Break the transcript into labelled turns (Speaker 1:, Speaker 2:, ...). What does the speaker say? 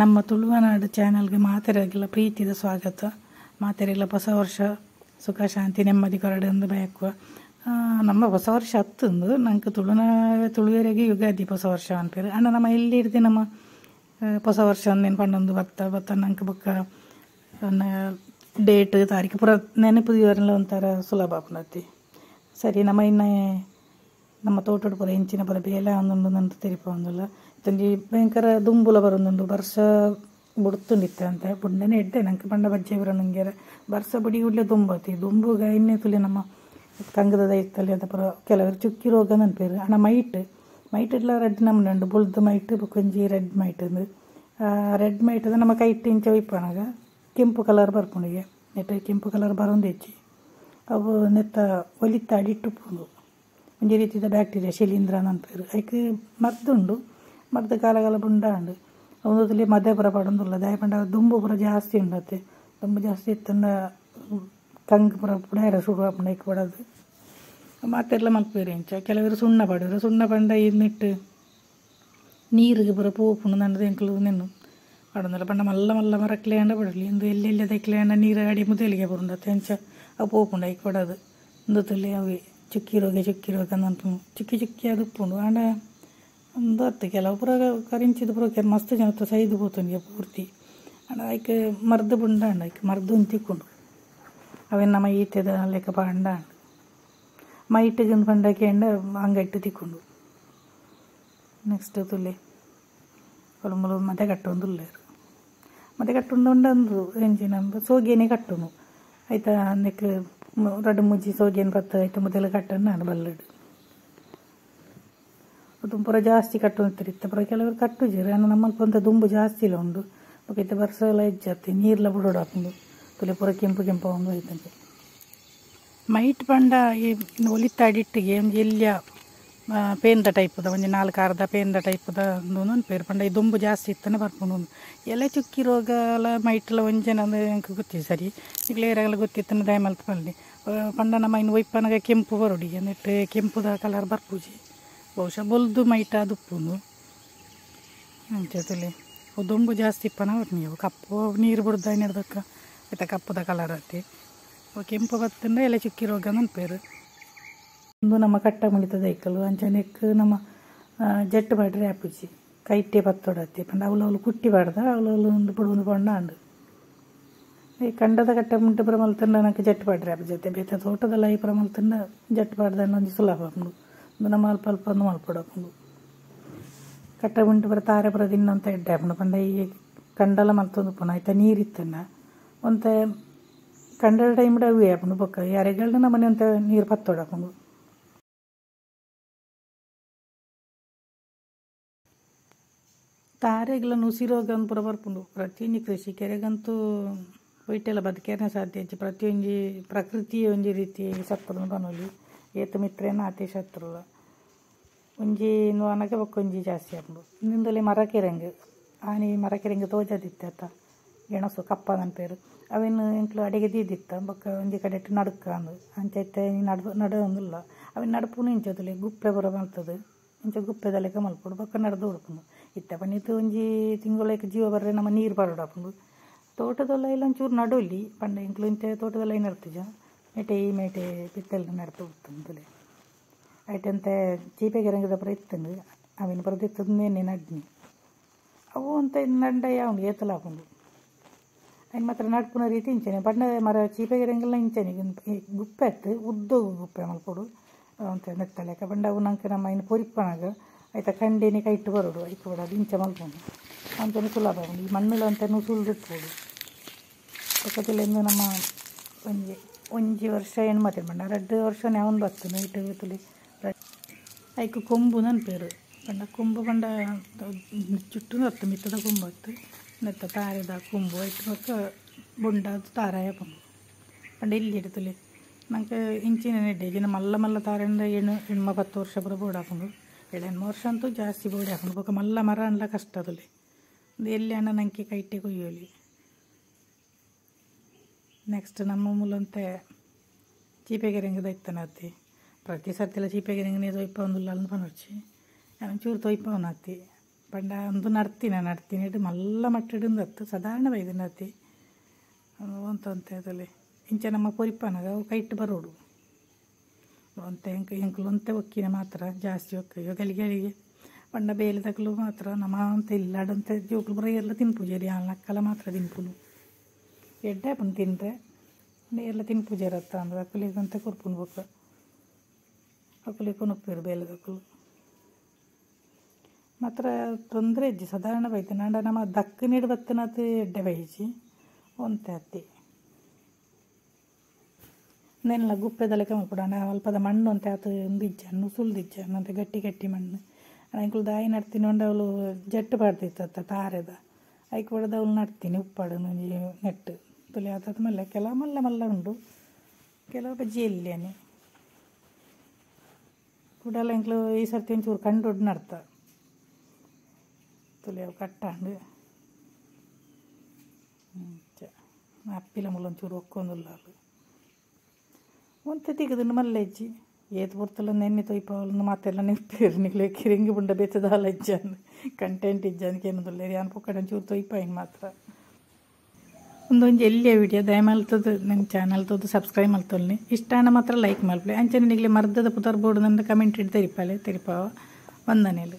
Speaker 1: ನಮ್ಮ ತುಳುವನಾಡು ಚಾನೆಲ್ಗೆ ಮಾತೆರೆಗ್ಲ ಪ್ರೀತಿದ ಸ್ವಾಗತ. ಮಾತೆರೆಗ್ಲ ಹೊಸ ವರ್ಷ ಸುಖ ಶಾಂತಿ ನೆಮ್ಮದಿ ಕೊರಡೆಂದು ಬಯಕುವ. ನಮ್ಮ ಹೊಸ ವರ್ಷ ಹತ್ತೊಂದು ನಂಗೆ ತುಳುವೆರೆಗೆ ಯುಗಾದಿ ಹೊಸ ವರ್ಷ ಅನ್ಪೇರು. ಅಣ್ಣ ನಮ್ಮ ಎಲ್ಲಿ ಇರ್ತಿ ನಮ್ಮ ಹೊಸ ವರ್ಷ ಅಂದೇನು ಪಂಡೊಂದು ಬತ್ತ ಬತ್ತ ನಂಗೆ ಬೊಕ್ಕ ಡೇಟ್ ತಾರೀಕು ಪೂರ ನೆನಪು ಇವರೆಲ್ಲ ಒಂಥರ ಸುಲಭ ಆಪುಂಡತ್ತಿ. ಸರಿ, ನಮ್ಮ ಇನ್ನು ನಮ್ಮ ತೋಟದ ಪೂರ ಇಂಚಿನ ಪೂರ ಬೇಲೆ ಒಂದೊಂದು ನಂದು ತೆರಿಪೊಂದುಲ್ಲ. ಇತ್ತೊಂಜಿ ಭಯಂಕರ ದುಂಬುಲ ಬರೊಂದುಂಡು, ಬರ್ಸ ಬುಡ್ತುಂಡಿತ್ತೆ ಅಂತೆ ಬುಡ್ಡನೆ ಎಡ್ಡೆ ನಂಗೆ ಪಂಡ ಬಜ್ಜೆ ಬರ ನಂಗೆರೆ ಬರ್ಸ ಬುಡಿ ಕೂಡಲೇ ದುಂಬತಿ ದುಂಬುಗ ಇನ್ನೇ ತುಲಿ ನಮ್ಮ ಕಂಗದ ದೈತಲ್ಲಿ ಅದ ಪೂರ ಕೆಲವರು ಚುಕ್ಕಿ ರೋಗ ನನ್ಪೇರು. ಅಣ್ಣ ಮೈಟ್ ಮೈಟ್ ಎಲ್ಲ ರೆಡ್ ನಮ್ನೆ ಉಂಡು, ಬೊಲ್ದು ಮೈಟ್ ಬೊಕೊಂಜಿ ರೆಡ್ ಮೈಟ್ ಅಂದು. ರೆಡ್ ಮೈಟ್ ನಮ್ಮ ಕೈಟ್ ಇಂಚ ಒಯ್ಪನಾಗ ಕೆಂಪು ಕಲರ್ ಬರ್ಪುಂಡಿಗೆ ನೆಟ್ ಕೆಂಪು ಕಲರ್ ಬರೋಂದು ಹೆಚ್ಚಿ ಅವು ನೆತ್ತ ಒಲಿತ ಅಡಿಟ್ಟುಪ್ಪುಂಡು. ಒಂಜಿ ರೀತಿದ ಬ್ಯಾಕ್ಟೀರಿಯಾ ಶಿಲೀಂಧ್ರ ನನ್ಪೇರು. ಐಕ್ ಮದ್ದುಂಡು, ಮದ್ದು ಕಾಲಗಾಲ ಬುಂಡ ಉಂಡು. ಒಂದೊಂದು ಮದ್ದೆ ಪೂರ ಪಡೊಂದುಲ್ಲ ದಾಯ ಪಂಡ ದುಂಬು ಪೂರ ಜಾಸ್ತಿ ಉಂಡತ್ತೆ. ದುಂಬು ಜಾಸ್ತಿ ಇತ್ತಂಡ ಕಂಗ್ ಪೂರ ಪುಡಾರ ಶುರು ಆಪುಂಡು. ಐಕ್ ಪಡೋದು ಮಾತೆರ್ಲ ಮಲ್ಪೇರು ಇಂಚ. ಕೆಲವರು ಸುಣ್ಣ ಪಾಡುವರು. ಸುಣ್ಣ ಪಂಡ ಇನ್ನಿಟ್ಟು ನೀರಿಗೆ ಪೂರ ಪೋಪುಂಡು ನನ್ನದು ಎಂಕಲು ನೆನ್ನು ಪಾಡೊಂದುಲ್ಲ. ಪಂಡ ಮಲ್ಲ ಮಲ್ಲ ಮರಕ್ಲೆ ಅಂಡ ಪಡಲಿ ಇಂದು ಎಲ್ಲೆಲ್ಲ ದೈಕ್ಲೆ ಅಂಡ ನೀರು ಅಡಿ ಮುದೆಲಿಗೆ ಬರುಂಡತ್ತೆ ಅಂಚ ಅವು ಪೋಪುಂಡು. ಐಕ್ ಪಡೋದು ಇಂದು ಅವೆ ಚುಕ್ಕಿ ರೋಗ ಚುಕ್ಕಿ ರೋಗ ಅನ್ಪುಂಡು. ಚುಕ್ಕಿ ಚುಕ್ಕಿ ಅದು ಉಪ್ಪುಂಡು. ಆಂಡ ಒಂದು ಅತ್ತು ಕೆಲವು ಪೂರ ಕರಿಂಚಿದ ಪೂರ ಮಸ್ತ್ ಜನತ ಸೈದು ಪೋತುಂಡು ಪೂರ್ತಿ. ಆಂಡ ಐಕ್ ಮರ್ದು ಬುಂಡ ಐಕ್ ಮರ್ದು ತಿಕ್ಕೊಂಡು ಅವೇನು ನಮ್ಮ ಈತೆದ ಲೆಕ್ಕ ಪಾಂಡ ಮೈಟಿಗೆ ಪಂಡ ಕೇಂಡ ಅಂಗಟ್ಟು ತಿಕ್ಕೊಂಡು. ನೆಕ್ಸ್ಟ್ ತುಲೆ ಕೊಲಂಬಲು ಮದೆ ಕಟ್ಟೊಂದುಲ್ಲೇರು. ಮದೆ ಕಟ್ಟುಂಡು ಉಂಡು ಎಂಚಿನ ಸೋಗೇನೆ ಕಟ್ಟುನು ಆಯ್ತಾ. ಅಂದಕ್ಕೆ ರಡ್ಡು ಮುಜ್ಜಿ ಸೋಗೇನು ಬತ್ತ ಆಯ್ತು ಮೊದಲು ಕಟ್ಟನ್ನು ನಾನು ಬಲ್ಲಡು. ಅದು ಪೂರ ಜಾಸ್ತಿ ಕಟ್ಟು ಇತ್ತ ಪೂರ ಕೆಲವರು ಕಟ್ಟುಜರು. ಅಣ್ಣ ನಮ್ಮಲ್ಪ ಅಂತ ದುಂಬು ಜಾಸ್ತಿ ಇಲ್ಲ ಉಂಡು. ಬೊಕ ಬರ್ಸ ಎಲ್ಲ ಹೆಚ್ಚಾಗ್ತಿ ನೀರ್ಲ ಬುಡೋಡು ಹಾಕೊಂಡು ತುಲೆ ಪೂರ ಕೆಂಪು ಕೆಂಪು ಒಂದು ಹೋಯ್ತಂತೆ. ಮೈಟ್ ಪಂಡ ಈ ಒಲಿತ ಅಡಿಟ್ಟಿಗೆ ಒಂಜಿ ಎಲ್ಯ ಪೇಂದ ಟೈಪದ ಒಂಜಿ ನಾಲ್ಕು ಅರ್ಧ ಪೇಂದ ಟೈಪದ ಒಂದು ಪೇರು ಪಂಡ ಈ ದುಂಬು ಜಾಸ್ತಿ ಇತ್ತನೆ ಬರ್ಪುಂಡು. ಎಲೆ ಚುಕ್ಕಿ ರೋಗ ಎಲ್ಲ ಮೈಟೆಲ್ಲ ಒಂಜೆನ ಅಂದ್ ಗೊತ್ತಿ ಸರಿ ಕ್ಲಿಯರ್ ಗೊತ್ತಿತ್ತನ ದಯ ಮಲ್ತ್ ಪಲ್ಲಿ ಪಂಡ ನಮ್ಮ ಇನ್ನು ಒಯ್ಪನಾಗ ಕೆಂಪು ಬರೋಡಿ ಅಂದಿಟ್ಟು ಕೆಂಪುದ ಕಲರ್ ಬರ್ಪುಜಿ. ಬಹುಶಃ ಬೊಲ್ದು ಮೈಟ ಅದು ಅಂಚೆ ತುಲೆ ದುಂಬು ಜಾಸ್ತಿ ಇಪ್ಪನ ನೀವು ಕಪ್ಪು ನೀರು ಬಿಡ್ದ ಹಿಡ್ದಕ್ಕ ಆಯ್ತಾ ಕಪ್ಪುದ ಕಲರ್ ಆತಿ. ಕೆಂಪು ಬತ್ತಂದ್ರೆ ಎಲೆ ಚುಕ್ಕಿ ರೋಗ ಪೇರು. ಒಂದು ನಮ್ಮ ಕಟ್ಟ ಮುಡಿತದ ಐಕಲು ಅಂಚನೆಕ್ ನಮ್ಮ ಜಟ್ಟು ಪಾಡ್ರೆ ಆಪುಜಿ ಕೈಟೆ ಪತ್ತೊಡತ್ತಿ ಪಂಡ ಅವಳು ಅವಳು ಕುಟ್ಟಿ ಪಾಡ್ದ ಅವಳು ಅವಳು ಒಂದು ಪುಡುಂದು ಪಂಡ ಅಂಡು. ಈ ಕಂಡದ ಕಟ್ಟ ಮುಂಟು ಪುರ ಮಲ್ತಂಡ ನಂಗೆ ಜಟ್ಟು ಪಾಡ್ರೆ ಆಪುಜಿ. ಬೇತ ತೋಟದಲ್ಲ ಈ ಪುರ ಮಲ್ತಂಡ ಜಟ್ಟು ಪಾಡ್ದ ಒಂಜಿ ಸುಲಭ ಆಪುಂಡು. ನಮ್ಮ ಅಲ್ಪ ಅಲ್ಪ ಒಂದು ಮಲ್ಪೊಡಾಪುಂಡು. ಕಟ್ಟ ಮುಂಟು ಪುರ ತಾರೆ ಪುರ ತಿನ್ನಂತ ಎಡ್ಡೆ ಆಪುಂಡು. ಪಂಡ ಈ ಕಂಡಲ ಮಲ್ತೊಂದು ಪುನ ಆಯ್ತಾ ನೀರಿತ್ತನ್ನ ಒಂತೆ ಕಂಡದ ಟೈಮ್ ಅವೇ ಆಪುಂಡು. ಬೊಕ್ಕ ಯಾರೆಗಳನ್ನ ನಮ್ಮನೆ ಅಂತ ನೀರು ಪತ್ತೊಡಾಪುಂಡು. ತಾರೆಗಳ ನುಸಿರೋಗ ಪೂರ ಬರ್ಪುಂಡು. ಪ್ರತಿಯೊಂಜಿ ಕೃಷಿಕರಿಗಂತೂ ಒಯ್ಟೆಲ್ಲ ಬದುಕೇನೆ ಸಾಧ್ಯ ಇಜ್ಜಿ. ಪ್ರತಿಯೊಂಜಿ ಪ್ರಕೃತಿಯ ಒಂಜಿ ರೀತಿ ಸತ್ರುನು ಪನೊಲಿ ಏತ್ ಮಿತ್ರೇನ ಆತೆ ಶತ್ರುಲ ಒಂಜಿ ಅನಗ ಬೊಕ್ಕೊಂಜಿ ಜಾಸ್ತಿ ಆಪುಂಡು. ನಿಂದೊಲಿ ಮರಕೆರೆಂಗ್ ಆನಿ ಮರಕೆರೆಂಗ್ ತೋಜದಿತ್ತೆ ಅತ್ತ ಗೆಣಸು ಕಪ್ಪ ನನ್ಪೇರು ಅವೇನು ಎಂಕ್ಲು ಅಡಿಗೆ ದೀದಿತ್ತ ಬೊಕ್ಕ ಒಂಜಿ ಕಡೆಟ್ ನಡುಕ ಅಂದು ಅಂಚ ಇತ್ತೆ ನಡು ನಡುವಂದಿಲ್ಲ. ಅವೇನು ನಡುಪುನು ಇಂಚ ಗುಪ್ಪೆ ಪೂರ ಮಲ್ತದೆ ಇಂಚ ಗುಪ್ಪೆದ ಲೆಕ್ಕ ಮಲ್ಪೊಡು ಬೊಕ್ಕ ನಡ್ದು ಉಡ್ಪುಂಡು. ಇತ್ತೆ ಪಂಡಿತ್ತು ಒಂಜಿ ತಿಂಗಳಕ್ಕೆ ಜೀವ ಬರ್ರೆ ನಮ್ಮ ನೀರು ಬರೋಡಾಪುಂಡು. ತೋಟದಲ್ಲ ಇಲ್ಲ ಒಂಚೂರು ನಡೋಲಿ ಪಂಡ ಎಂಕ್ಲು ಇಂಚ ತೋಟದಲ್ಲ ನಡ್ತಿಜ ಮೇಟೆ ಈ ಮೇಟೆ ಪಿತ್ತಲ್ ನಡ್ತು ಉತ್ತುಂದುಲೆ ಐಟಂತೆ ಚೀಪೆಗೆ ರಂಗದ ಪುರ ಇತ್ತಂದು ಅವೇನು ಬರೆದಿತ್ತಂದು ನಡ್ನಿ ಅವು ಅಂತ ನಡ್ಡ ಯಾവുಂಡು ಏತಲ ಹಾಕೊಂಡು ಅಯ್ನು ಮಾತ್ರ ನಡ್ಪುನ ರೀತಿ ಇಂಚನೆ ಪಂಡ ಮರ ಚೀಪೆಗೆ ರಂಗೆಲ್ಲ ಇಂಚನೆ ಗುಪ್ಪೆ ಅತ್ತು ಉದ್ದ ಗುಪ್ಪೆ ಮಲ್ಪೊಡು ಅಂತ ನೆತ್ತಲೆಕ್ಕ ಪಂಡ ಅವು ನಂಗೆ ನಮ್ಮ ಇನ್ನು ಪೊರಿಪ್ಪನಾಗ ಆಯ್ತಾ ಕಂಡೇನೆ ಕೈಟ್ಟು ಬರೋಡು ಐಕ್ ಅದು ಇಂಚ ಮಲ್ಪುಂಡು ಅಂಚನೆ ಸುಲಭ ಉಂಡು. ಈ ಮಣ್ಣುಲ ಅಂತ ನುಸುಲ್ದಿಟ್ಬೋದು. ಪಕ್ಕದಲ್ಲಿ ನಮ್ಮ ಒಂಜಿ ಒಂಜಿ ವರ್ಷ ಎಣ್ಮ ತಿನ್ಬಂಡ ರಡ್ಡು ವರ್ಷನೇ ಅವನು ಬರ್ತದೆ ಇಟ್ಟು ತುಲಿ ಐಕ್ ಕೊಂಬು ನನ್ಪೇರು. ಪಂಡ ಕೊಂಬು ಪಂಡ ಚುಟ್ಟು ನತ್ತು ಮಿತ್ತದ ಕೊಂಬು ಅತ್ತು ನೆತ್ತ ತಾರೆದ ಕೊಂಬು ಐಟ್ ಬೊಕ್ಕ ಬೊಂಡ ತಾರಾಯ ಪಂಬು ಪಂಡ ಇಲ್ಲಿ ಇಡ್ತುಲಿ ನಂಗೆ ಇಂಚಿನ ನೆಡ್ಡೆ ಜಿನ ಮಲ್ಲ ಮಲ್ಲ ತಾರೆಂಡ ಎಣ್ಣು ಎಣ್ಮ 10 ವರ್ಷ ಪೂರ ಬೋರ್ಡ್ ಹಾಕೊಂಡು 7 ವರ್ಷ ಅಂತೂ ಜಾಸ್ತಿ ಬೋರ್ಡ್ ಹಾಕೊಂಡು ಬೊಕ್ಕ ಮಲ್ಲ ಮರ ಅನ್ಲ ಕಷ್ಟ ತುಲಿ ಎಲ್ಲಿ ಅಣ್ಣ ನಂಗೆ ಕೈಟೆ ಕೊಯ್ಯೋಲಿ. ನೆಕ್ಸ್ಟ್ ನಮ್ಮ ಮೂಲಂತೆ ಚೀಪೆಗೆರೆಂಗದ ಇತ್ತನತ್ತಿ ಪ್ರತಿ ಸರ್ತಿಲ ಚೀಪೆಗೆರೆಂಗನೇ ತೊಯ್ಪ ಒಂದುಲ್ಲ ಅಲ್ನ ಪನೊಚ್ಚಿ ಚೂರು ತೊಯ್ಪವನಾಗ್ತಿ. ಪಂಡ ಒಂದು ನಡ್ತಿನ ನಡ್ತಿನ ಮಲ್ಲ ಮಟ್ಟಡು ಸಾಧಾರಣ ಬೈದಿನತಿ ಒಂತೊಂತೆ ಅದಲ್ಲೇ ಇಂಚ ನಮ್ಮ ಪೊರಿಪನಗ ಅವು ಕೈಟ್ ಬರೋಡು ಒಂತೆ ಎಂಕ್ ಎಂಕುಲು ಒಂತೆ ಒಕ್ಕಿನ ಮಾತ್ರ ಜಾಸ್ತಿ ಒಕ್ಕ ಗಲಿಗೆ ಪಂಡ ಬೇಲೆ ತಕಲು ಮಾತ್ರ ನಮ್ಮ ಅಂತ ಇಲ್ಲಾಡಂತೆ ಜೋಕುಲು ಬರ ಎಲ್ಲ ತಿನ್ಪುಜೇರಿ ಅಕ್ಕಲ ಮಾತ್ರ ತಿನ್ಪುನು ಎಡ್ಡೆ ಪುನ್ ತಿಂದರೆ ಎಲ್ಲ ತಿನ್ಪುಜೇರತ್ತ ಅಂದ್ರೆ ಅಕ್ಕಲಿಗೆ ಅಂತ ಕೊರ್ಪುನು ಬೊಕ್ಕ ಅಕ್ಕಲಿಗೆ ಕೊನೊಪ್ಪೇರು ಬೇಲೆದಕ್ಕಲು ಮಾತ್ರ ತೊಂದರೆ ಇಜ್ಜಿ ಸಾಧಾರಣ ಬೈತೆ ನಾಂಡ ನಮ್ಮ ದಕ್ಕನಿಡು ಬತ್ತನತ್ ಎಡ್ಡೆ ಬೈಜಿ ಒಂತೆ ಅತ್ತಿ ನೆಲ್ಲ ಗುಪ್ಪೆದಲೆಕ್ಕ ಮಲ್ಪುಡು ಅಲ್ಪದ ಮಣ್ಣು ಅಂತ ಆತು ಒಂದು ಇಜ್ಜ ನುಸುಳ್ದಿಜ್ಜ ಅಂತೆ ಗಟ್ಟಿ ಗಟ್ಟಿ ಮಣ್ಣು ಎಂಕುಲು ದಾಯಿ ನಡ್ತೀನಿ ಉಂಡು ಅವಳು ಜಟ್ಟು ಪಾಡ್ದಿತ್ತ ತಾರೆದ ಐಕ್ ಬಡದ ಅವಳು ನಡ್ತೀನಿ ಉಪ್ಪಾಡು ಒಂಜಿ ನೆಟ್ಟು ತುಲಿ ಆತದ ಮಲ್ಲ ಕೆಲವು ಮಲ್ಲ ಮಲ್ಲ ಉಂಡು ಕೆಲವು ಬಜ್ಜಿ ಎಲ್ಲಿಯಾನೆ ಕುಡಲ ಎಂಕ್ಲು ಈ ಸರ್ತಿ ಒಂಚೂರು ಕಂಡೊಡ್ಡು ನಡ್ತ ತುಲಿ ಅವು ಕಟ್ಟಾಂಡು ಅಪ್ಪಿಲ ಮುಲ್ಲ ಒಂಚೂರು ಒಕ್ಕೊಂದುಲ್ಲ ಅಲ್ಲು ಒಂತೆ ತಿಕ್ಕದನ್ನು ಮಲ್ಲ ಇಜ್ಜಿ ಏತ್ ಪೊರ್ತುಲ ನೆನ್ನೆ ತೊಯ್ಪವಲನ್ನು ಮಾತೆಲ್ಲ ನಿಪ್ಪೇರು ನಿಕ್ಲೆ ಕಿರಿಂಗಿ ಬುಂಡ ಬೇತದಾಲ ಇಜ್ಜಾನ್ ಕಂಟೆಂಟ್ ಇಜ್ಜಾನ್ ಕೇನೊಂದುಲ್ಲೆರ್ ಯಾನ್ ಪೊಕ್ಕಡೆ ಒಂಚೂರು ತೊಯ್ಪಾಯಿನ್ ಮಾತ್ರ. ಒಂದೊಂಜಿ ಎಲ್ಲಿಯ ವಿಡಿಯೋ ದಯಮಲ್ತದ್ದು ನನ್ನ ಚಾನಲ್ ತೋದು ಸಬ್ಸ್ಕ್ರೈಬ್ ಮಲ್ತೊಲ್ನಿ ಇಷ್ಟಾನ ಮಾತ್ರ ಲೈಕ್ ಮಲ್ಪಲೆ ಅಂಚನೆ ನಿಗ್ಲೆ ಮರ್ದದ ಪುದರ್ ಬೋರ್ಡ್ ನನ್ನ ಕಮೆಂಟ್ ಇಟ್ಟು ತೆರಿಪಾಲೆ ತೆರಿಪಾವ. ವಂದನೆಲು.